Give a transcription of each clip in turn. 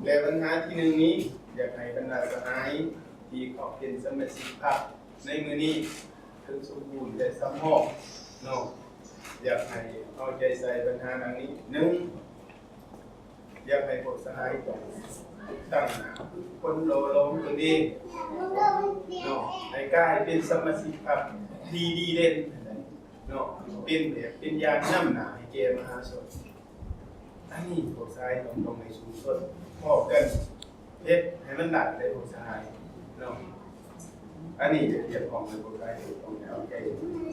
ແລະ ບັນຫາທີໜຶ່ງນີ້ ຢາກໃຫ້ບັນດາສະຫາຍທີ່ເຂົ້າເປັນສະມາຊິກພັກໃນມື້ນີ້ ເຖິງສົມບູນ ແລະ ສຳຮອງເນາະ ຢາກໃຫ້ເອົາໃຈໃສ່ບັນຫາດັ່ງນີ້. ໜຶ່ງ ຢາກໃຫ້ພວກສະຫາຍຕ້ອງຕັ້ງໜ້າຝຶກຝົນຫຼໍ່ຫຼອມຕົນເອງເນາະ ໃຫ້ກາຍເປັນສະມາຊິກພັກທີ່ດີເດັ່ນເນາະ ເປັນແບບເປັນຢ່າງນຳໜ້າໃຫ້ແກ່ມະຫາຊົນ. ອັນນີ້ພວກຊາຍຕ້ອງ ຕ້ອງໃຫ້ຊຸມຊົນພ້ອມກັນເຮັດໃຫ້ມັນໄດ້ເດ້ພວກຊາຍເນາະ. ອັນນີ້ຈະຮຽກຮ້ອງໃຫ້ພວກຊາຍຕ້ອງໄດ້ເອົາໃຈ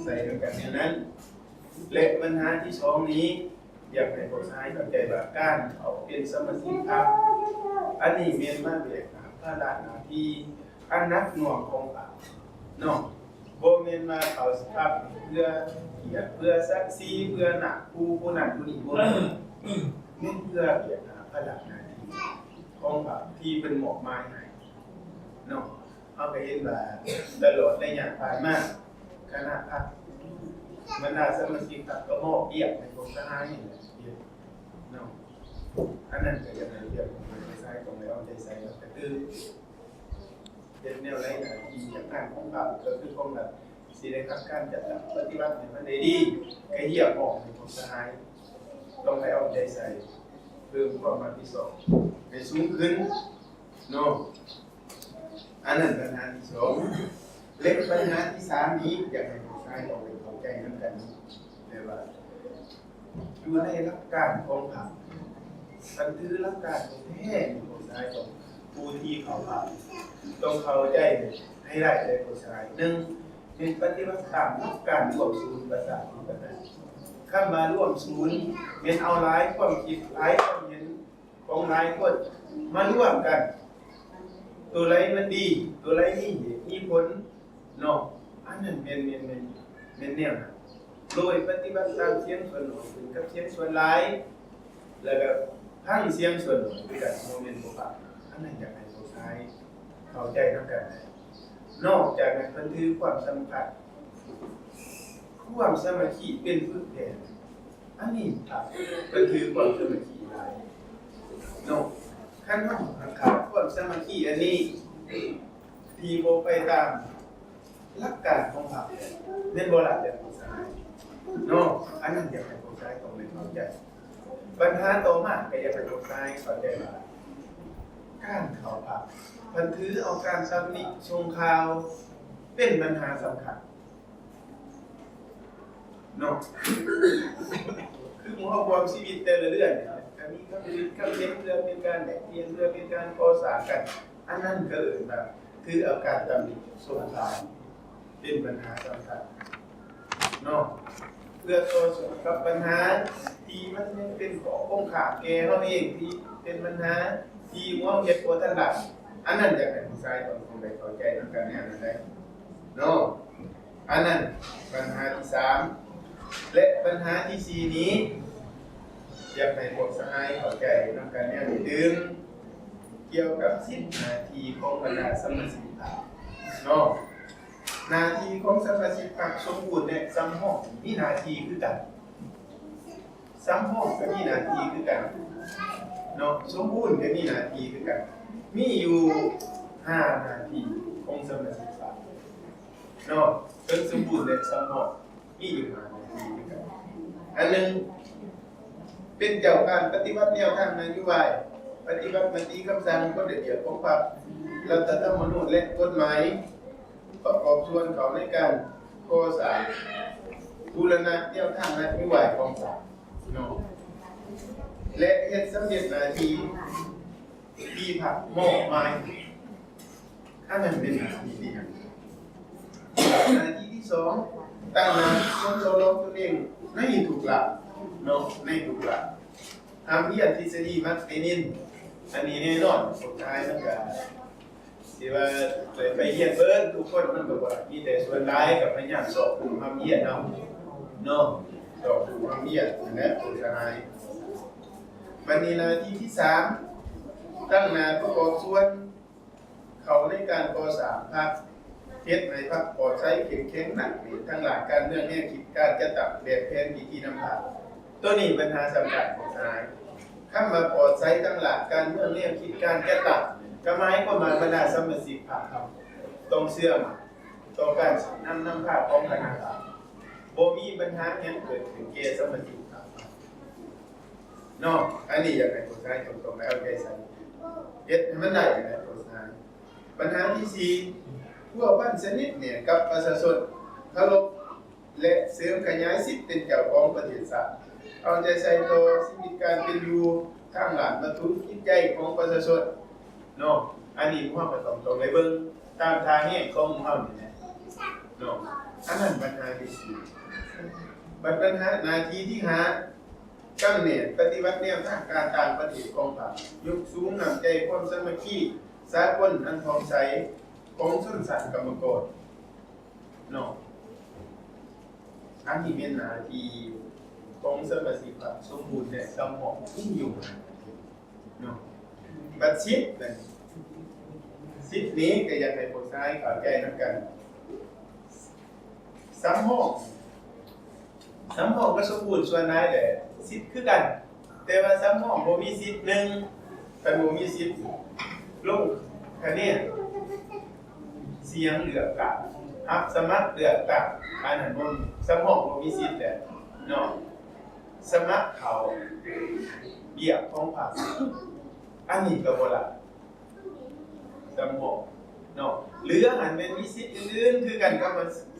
ໃສ່ນຳກັນແນວນັ້ນ. ແລະ ບັນຫາທີສອງນີ້ ຢາກໃຫ້ພວກຊາຍເຂົ້າໃຈວ່າການເຂົ້າເປັນສະມາຊິກພັກ ອັນນີ້ແມ່ນມາແບກຫາບພາລະໜ້າທີ່ອັນໜັກໜ່ວງຂອງພັກເນາະ. ບໍ່ແມ່ນວ່າເຂົ້າສະພາບເພື່ອກຽດ ເພື່ອສັກສີ ເພື່ອໜ້າຜູ້ ຜູ້ນັ້ນຜູ້ນີ້ ບໍ່ແມ່ນ. ແມ່ນເພື່ອແບກຫາພາລະໜ້າທີ່ຂອງພັກທີ່ເພິ່ນມອບໝາຍໃຫ້ເນາະ. ເຮົາກໍເຫັນວ່າຕະຫຼອດໄລຍະຜ່ານມາ ຄະນະພັກ ບັນດາສະມາຊິກພັກກໍມອບວຽກໃຫ້ພວກຊາຍນີ້ແຫຼະເຮັດເນາະ. ອັນນັ້ນກໍຢາກໃຫ້ເຮັດ ພວກຊາຍຕ້ອງໄດ້ເອົາໃຈໃສ່ ແລ້ວກໍຕື່ມ ເຮັດແນວໃດໜ້າທີ່ອຳນາດຂອງລັດ ກໍຄືຂອງລັດ ຊິໄດ້ຮັບການຈັດຕັ້ງປະຕິບັດໃຫ້ມັນໄດ້ດີ ກໍຮຽກຮ້ອງໃຫ້ພວກສະຫາຍຕ້ອງໄດ້ເອົາໃຈໃສ່ ເພີ່ມຄວາມຮັບຜິດຊອບໃຫ້ສູງຂຶ້ນເນາະ. ອັນນັ້ນບັນຫາທີສອງ ແລະ ບັນຫາທີສາມນີ້ ຢາກໃຫ້ພວກຊາຍຕ້ອງໄດ້ເຂົ້າໃຈນຳກັນ ແບບວ່າ ຢູ່ໃນຫຼັກການຂອງພັກ ຄັນຖືຫຼັກການແທ້ໆນີ້ ພວກຊາຍຕ້ອງ ຜູ້ທີ່ເຂົ້າພັກ ຕ້ອງເຂົ້າໃຈໃຫ້ໄດ້ເລີຍພວກຊາຍ. ໜຶ່ງ ແມ່ນປະຕິບັດຕາມຫຼັກການລວມສູນປະຊາທິປະໄຕ. ຄຳວ່າລວມສູນ ແມ່ນເອົາຫຼາຍຄວາມຄິດ ຫຼາຍຄວາມເຫັນຂອງຫຼາຍຄົນມາລວມກັນ ໂຕໃດມັນດີ ໂຕໃດມີເຫດມີຜົນ ເນາະ. ອັນນັ້ນແມ່ນ ແມ່ນ ແມ່ນ ແມ່ນແນວນັ້ນ ໂດຍປະຕິບັດຕາມສຽງສ່ວນໜ້ອຍຂຶ້ນກັບສຽງສ່ວນຫຼາຍ ແລ້ວກໍຟັງສຽງສ່ວນໜ້ອຍຄືກັນ ບໍ່ແມ່ນບໍ່ຟັງ. ອັນນັ້ນຢາກໃຫ້ພວກຊາຍເຂົ້າໃຈນຳກັນ. ນອກຈາກນັ້ນ ເພິ່ນຖືຄວາມສຳຄັນ ຄວາມສາມັກຄີເປັນປຶກແຜ່ນ. ອັນນີ້ ເພິ່ນຖືຄວາມສາມັກຄີຫຼາຍເນາະ. ຄັນເຮົາຫາກຂາດຄວາມສາມັກຄີອັນນີ້ ທີ່ບໍ່ໄປຕາມຫຼັກການຂອງພັກ ແມ່ນບໍ່ລະ ຢາກໃຫ້ພວກຊາຍເນາະ? ອັນນັ້ນຢາກໃຫ້ພວກຊາຍຕ້ອງໄດ້ເຂົ້າໃຈ. ບັນຫາຕໍ່ມາກໍຢາກໃຫ້ພວກຊາຍເຂົ້າໃຈວ່າ ການເຂົ້າພັກ ເພິ່ນຖືເອົາການຕຳໜິສົ່ງຂ່າວເປັນບັນຫາສຳຄັນ ເນາະ. ຄືໝູ່ເຮົາຮ່ວມຊີວິດແຕ່ລະເດືອນນີ້ ກໍມີຄຳຄິດຄຳເຫັນ ເພື່ອເປັນການແລກປ່ຽນ ເພື່ອເປັນການກໍ່ສ້າງກັນ. ອັນນັ້ນກໍເອີ້ນວ່າຖືເອົາການຕຳໜິສົ່ງຂ່າວເປັນບັນຫາສຳຄັນເນາະ ເພື່ອຕໍ່ສູ້ກັບບັນຫາທີ່ມັນຍັງເປັນຂໍ້ຄົງຄ້າງແກ່ເຮົາເອງ ທີ່ເປັນບັນຫາທີ່ເຮົາເຮັດບໍ່ທັນໄດ້. ອັນນັ້ນຢາກໃຫ້ຜູ້ຊາຍຕ້ອງໄດ້ເຂົ້າໃຈນຳກັນແນວນັ້ນໄດ໋ເນາະ. ອັນນັ້ນບັນຫາທີສາມ ແລະ ບັນຫາທີສີ່ນີ້ ຢາກໃຫ້ພວກສະຫາຍເຂົ້າໃຈນຳກັນແນວນີ້ຕື່ມ ກ່ຽວກັບສິດໜ້າທີ່ຂອງບັນດາສະມາຊິກພັກເນາະ. ໜ້າທີ່ຂອງສະມາຊິກພັກສົມບູນ ແລະ ສຳຮອງ ມີໜ້າທີ່ຄືກັນ. ສຳຮອງກໍມີໜ້າທີ່ຄືກັນເນາະ ສົມບູນກໍມີໜ້າທີ່ຄືກັນ. ມີຢູ່ຫ້າໜ້າທີ່ຂອງສະມາຊິກພັກເນາະ ເຖິງສົມບູນ ແລະ ສຳຮອງ ມີຢູ່ຫ້າໜ້າທີ່ຄືກັນ. ອັນໜຶ່ງ ເປັນເຈົ້າການປະຕິບັດແນວທາງນະໂຍບາຍ, ປະຕິບັດມະຕິຄຳສັ່ງ, ກົດລະບຽບຂອງພັກ, ລັດຖະທຳມະນູນ ແລະ ກົດໝາຍ, ປະກອບສ່ວນເຂົ້າໃນການກໍ່ສ້າງບູລະນະແນວທາງນະໂຍບາຍຂອງພັກເນາະ ແລະ ເຮັດສຳເລັດໜ້າທີ່ທີ່ພັກມອບໝາຍ. ອັນນັ້ນເປັນໜ້າທີ່ທີ່ຫຍັງ? ໜ້າທີ່ທີສອງ ຕັ້ງໜ້າຊົມຊົມຕົນເອງໃນທຸກລາວເນາະ ໃນທຸກລາວ. ຮ່ຳຮຽນທິດສະດີມາກເຕນິນ ອັນນີ້ແນ່ນອນ ພວກຊາຍມັນກະ ຊິວ່າໄປ ໄປຮຽນເບິດທຸກຄົນມັນກໍບໍ່ໄດ້ ມີແຕ່ສ່ວນຫຼາຍກໍພະຍາຍາມຊອກກຸ່ມຮ່ຳຮຽນເອົາເນາະ ຊອກກຸ່ມຮ່ຳຮຽນຫັ້ນແຫຼະ ຜູ້ຊາຍ. ບັດນີ້ໜ້າທີ່ທີສາມ ຕັ້ງໜ້າປະກອບສ່ວນເຂົ້າໃນການກໍ່ສ້າງພັກ ເຮັດໃຫ້ພັກປອດໃສ ເຂັ້ມແຂງ ໜັກແໜ້ນທາງດ້ານການເມືອງ ແນວຄິດ ການຈັດຕັ້ງແບບແຜນ ວິທີນຳພາ. ໂຕນີ້ບັນຫາສຳຄັນຂອງຊາຍ. ຄ ຄຳວ່າປອດໃສທັງຫຼາກ ການເມືອງ ແນວຄິດ ການຈັດຕັ້ງ ກໍໝາຍຄວາມວ່າບັນດາສະມາຊິກພັກເຮົາຕ້ອງເຊື່ອໝັ້ນຕໍ່ການຊີ້ນຳນຳພາຂອງຄະນະການ, ບໍ່ມີບັນຫາຫຍັງເກີດຂຶ້ນແກ່ສະມາຊິກພັກເນາະ. ອັນນີ້ຢາກໃຫ້ພວກຊາຍຕ້ອງໄປເອົາໃຈໃສ່ ເຮັດໃຫ້ມັນໄດ້ນະພວກຊາຍ. ບັນຫາທີສີ່ ພົວພັນສະໜິດແໜ້ນກັບປະຊາຊົນ, ເຄົາລົບ ແລະ ເສີມຂະຫຍາຍສິດເປັນເຈົ້າຂອງປະເທດຊາດ, ເອົາໃຈໃສ່ຕໍ່ຊີວິດການເປັນຢູ່ທາງດ້ານວັດຖຸຈິດໃຈຂອງປະຊາຊົນເນາະ. ອັນນີ້ພວກເຮົາກໍຕ້ອງ ຕ້ອງໄດ້ເບິ່ງຕາມທ່າແຮງຂອງພວກເຮົານີ້ແຫຼະເນາະ. ອັນນັ້ນບັນຫາທີສີ່. ບັດບັນຫາໜ້າທີ່ທີຫ້າ ກຳແໜ້ນປະຕິວັດແນວທາງການຕ່າງປະເທດຂອງພາກ, ຍົກສູງນ້ຳໃຈຄວາມສາມັກຄີສາກົນອັນຜ່ອງໃສຂອງຊົນຊັ້ນກຳມະກອນເນາະ. ອັນນີ້ແມ່ນໜ້າທີ່ຂອງສະມາຊິກພັກສົມບູນ ແລະ ສຳຮອງທີ່ຢູ່ເນາະ. ບັດສິດນັ້ນ ສິດນີ້ກໍຢາກໃຫ້ພວກຊາຍເຂົ້າໃຈນຳກັນ. ສຳຮອງ ສຳຮອງກໍສົມບູນສ່ວນຫຼາຍແຫຼະ ສິດຄືກັນ, ແຕ່ວ່າສຳຮອງບໍ່ມີສິດ ໜຶ່ງ ເພິ່ນບໍ່ມີສິດລົງຄະແນນສຽງເລືອກຕັ້ງ, ຮັບສະໝັກເລືອກຕັ້ງ, ອັນນັ້ນບໍ່ ສຳຮອງບໍ່ມີສິດແຫຼະເນາະ. ສະໝັກເຂົ້າວຽກຂອງພັກ ອັນນີ້ກໍບໍ່ໄດ້ ສຳຮອງເນາະ. ເຫຼືອຫັ້ນແມ່ນມີສິດອື່ນໆຄືກັນກັບ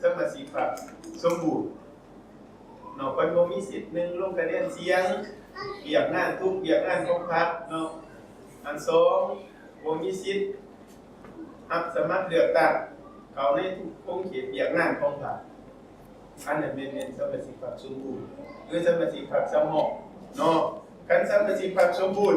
ສະມາຊິກພັກສົມບູນເນາະ. ເພິ່ນບໍ່ມີສິດ ໜຶ່ງ ລົງຄະແນນສຽງວຽກງານ ທຸກວຽກງານຂອງພັກເນາະ. ອັນສອງ ບໍ່ມີສິດຮັບສະໝັກເລືອກຕັ້ງເຂົ້າໃນທຸກຂົງເຂດວຽກງານຂອງພັກ. ອັນນັ້ນແມ່ນ ແມ່ນສະມາຊິກພັກສົມບູນ ຫຼື ສະມາຊິກພັກສຳຮອງເນາະ. ຄັນສະມາຊິກພັກສົມບູນ